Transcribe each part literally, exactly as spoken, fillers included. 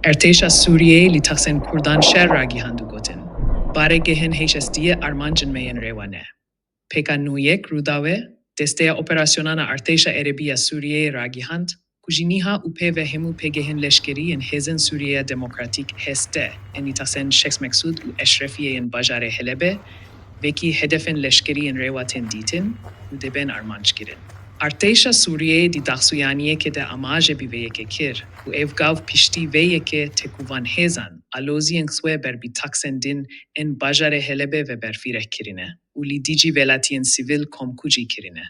Artêşa Sûriyeyê li taksên Kurdan şer ragihand û gotin, baregehên H S D'yê armancên me yên rêwa ne. P K nû yek Rûdawê, desteya operasyonan a Artêşa Erebî ya Sûriyeyê ragihand, ku ji niha û pê ve hemû pêgehên leşkerî yên Hêzên Sûriyeya Demokratîk, H S D, ên li taksên Şêx Meksûd û Eşrefiyê yên bajarê Helebê, wekî hedefên leşkerî yên rêwa tên dîtin û dê bên armanc kirin. Artêşa Sûriyeyê di daxuyaniyekê de amaje bi vê yekê kir ku ev gav piştî vê yekê têkovan hêzan, aloziyên xwe ber bi taksên din ên bajarê Helebê ve berfireh kirine û li dijî welatiyên sivîl komkujî kirine.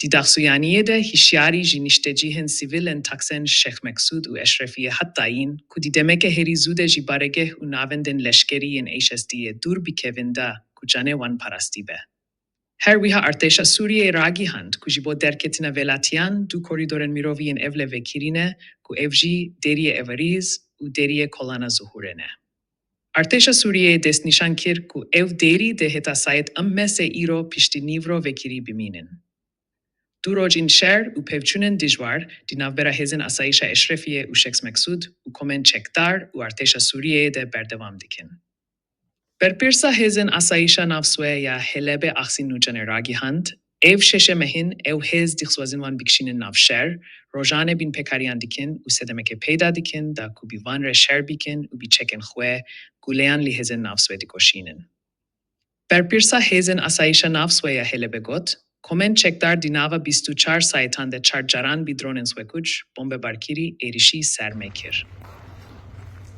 Di daxuyaniyê de hişyarî ji niştecihên sivîl ên taksên Şêx Meksûd û Eşrefiyê hat dayîn ku di demeke herî zû de ji baregeh û navendên leşkerî yên H S D'yê dûr bikevin da ku canê wan parastî be. Her wiha Artêşa Sûriyeyê ragihand ku ji bo derketina welatiyan du korîdorên mirovî yên ewle vekirî ne ku ev jî Deriyê Evrîz û Deriyê Kolana Zuhûrê ne. Artêşa Sûriyeyê destnîşan kir ku ew derî dê heta saet em mesê îro piştî nîvro vekirî bimînin. Du rojên şer û pevçûnên dijwar di navbera Hêzên Asayîşa Eşrefiyê û Şêx Meksûd û komên çekdar û artêşa Sûriyeyê de berdewam dikin. Berpirsa Hêzên Asayîşa Navswe ya Helebê Axsîn Nûçanê ragihand, ev şeşe meh in ew hêz dixwazin wan bikişînin nav şer, rojanê bînpêkariyan dikin û sedemeke peyda dikin da ku bi wan re şer bikin û bi çekên xwe guleyan li Hêzên Navswe dikoşînin. Berpirsa Hêzên Asayîşa Navswe ya Helebê got, komên çekdar di nava bîst û çar saetan de çar caran bi dronên swekuç, bombebarkirî, êrişî ser me kir.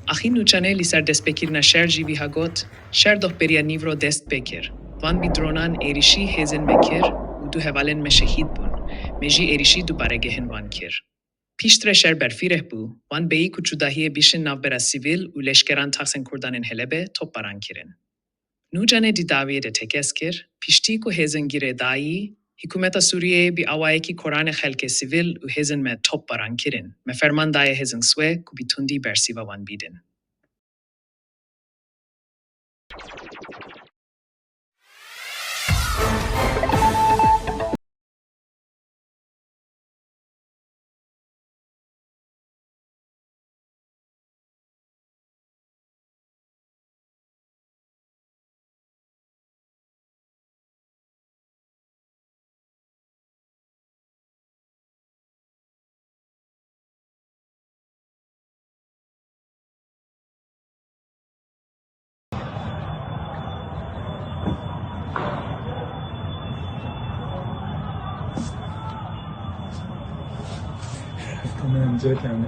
Axîn Nûçanê li ser destpêkirina şer jî wiha got, şer doh beriya nîvro dest pê kir. Van bi dronan êrişî hêzên me kir û du hevalên me şehîd bûn. Me jî êrişî du baregehên wan kir. Piştre şer berfireh bû, wan bêyî ku cudahiyê bişin navbera sivîl û leşkeran taksên Kurdan ên Helebê topbaran kirin. Nûçanê di dawiyê de tekez kir, piştî ku hêzên girêdayî, hikûmeta Sûriyeyê bi awayekî koranê xelkê sivîl û hêzên me topbaran kirin, me ferman daye hêzên swe ku bi tundî bersiva wan bidin. Tamam, cek yani.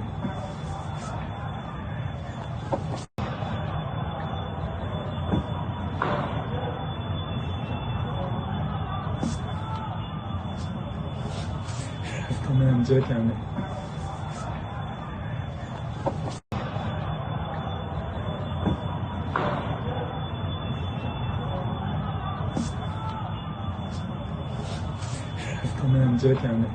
Tamam, cek yani. Tamam, cek yani.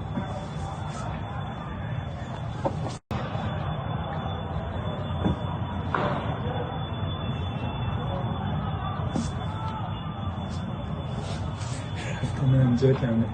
Tamam, cek yani.